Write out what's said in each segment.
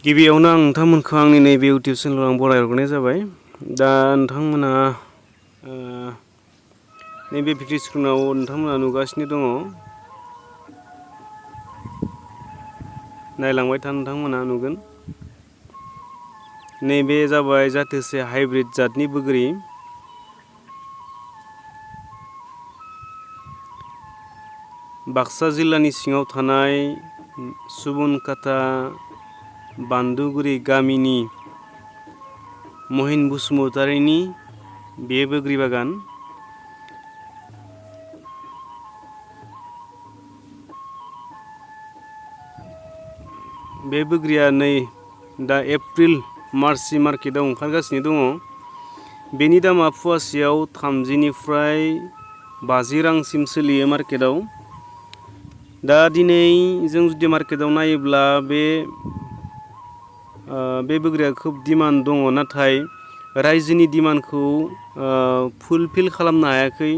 गिबियावनो आं नोंथांमोनखौ आंनि नैबे इउटुब चेनेलाव आं बरायहरग्रोनाय जाबाय। दा नोंथांमोना नैबे भिडिअ स्क्रिनाव नोंथांमोना नुगासिनो दङ। नायलांबाय था नोंथांमोना नुगोन। नैबे जाबाय जाथोसे हाइब्रिद जातनि बोग्रि। बाक्सा जिल्लानि सिङाव थानाय सुबनखाता बान्दुगुरि गामिनि महिन बसुमतारीनि बे बोग्रि बागान। बे बोग्रिया नै दा एप्रिल मार्चनि मार्केटाव ओंखारगासिनो दङ। बेनि दामा फवासेयाव 30 निफ्राय 50 रांसिम सोलियो मार्केटाव। दा दिनै जों जुदि मार्केटाव नायोब्ला बे बोग्रिया खोब डिमान्ड दङ, नाथाय रायजोनि डिमान्डखौ फुलफिल खालामनो हायाखै।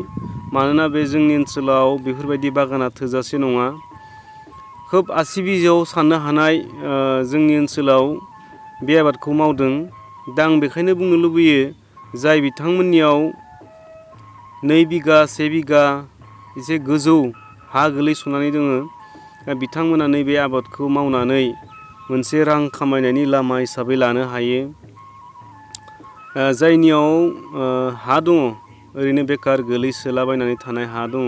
मानोना बे जोंनि ओनसोलाव बेफोरबायदि बागाना थोजासे नङा। खोब आसि बिजौआव साननो हानाय जोंनि ओनसोलाव बे आबादखौ मावदों। दा आं बेखायनो बुंनो लुबैयो, जाय बिथांमोननियाव 2 बिगा 1 बिगा एसे गोजौ हा गोलैसोनानै दोङो, बिथांमोना नैबे आबादखौ मावनानै मोनसे रां खामायनायनि लामा हिसाबै लानो हायो। जायनियाव हा दङ, ओरैनो बेकार गोलैसोलाबायनानै थानाय हा दङ,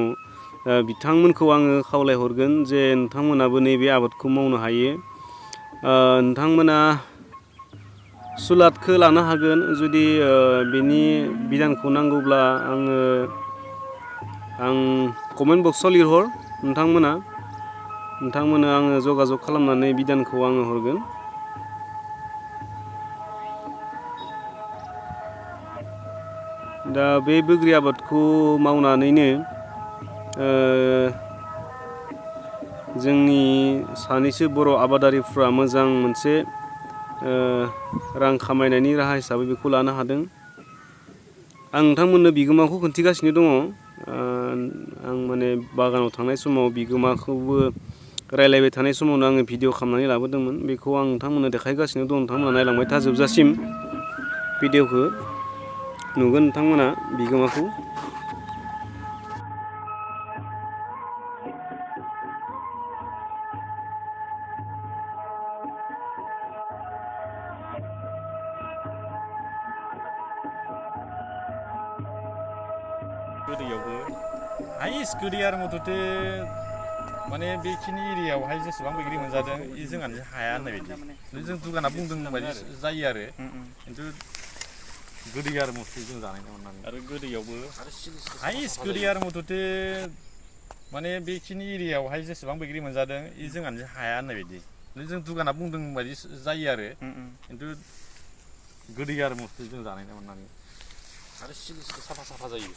बिथांमोनखौ आङो खावलायहरगोन जे नोंथांमोनाबो नैबे आबादखौ मावनो हायो। नोंथांमोना सुलादखौ लानो हागोन। जुदि बेनि बिधानखौ नांगौब्ला आं कमेन्ट बक्सआव लिरहर। नोंथांमोना आङो जगाजग खालामनानै बिधानखौ आङो हरगोन। दा बे बोग्रि आबादखौ मावनानैनो जोंनि सानैसो बर' आबादारिफ्रा मोजां मोनसे रां खामायनायनि राहा हिसाबै बेखौ लानो हादों। आं नोंथांमोननो बिगोमाखौ खोन्थिगासिनो दङ। आं माने बागानाव थांनाय समाव बिगोमाखौबो रायलायबाय थानाय समावनो आङो भिडिअ खालामनानै लाबोदोंमोन। बेखौ आं नोंथांमोननो देखायगासिनो दं। नोंथांमोना नायलांबाय था जोबजासिम भिडिअखौ नुगोन नोंथांमोना बिगोमाखौ। गोदैयावबो हाइस्ट गोदै आरो मथथे माने बेखिनि एरियायावहाय जेसेबां बैग्रि मोनजादों जोंहानो हाया होननाय बायदि। जों दुगाना बुंदों बायदि जायो आरो खिन्थु गोदै आरो मथथे जों जानाय नङा आरो गोदैयावबो हाइस्ट गोदै आरो मथथे माने बेखिनि एरियायावहाय जेसेबां बैग्रि मोनजादों जोंहानो हाया होननाय बायदि। जों दुगाना बुंदों बायदि जायो आरो खिन्थु गोदै आरो मथथे जों जानाय नङा आरो साफा साफा जायो।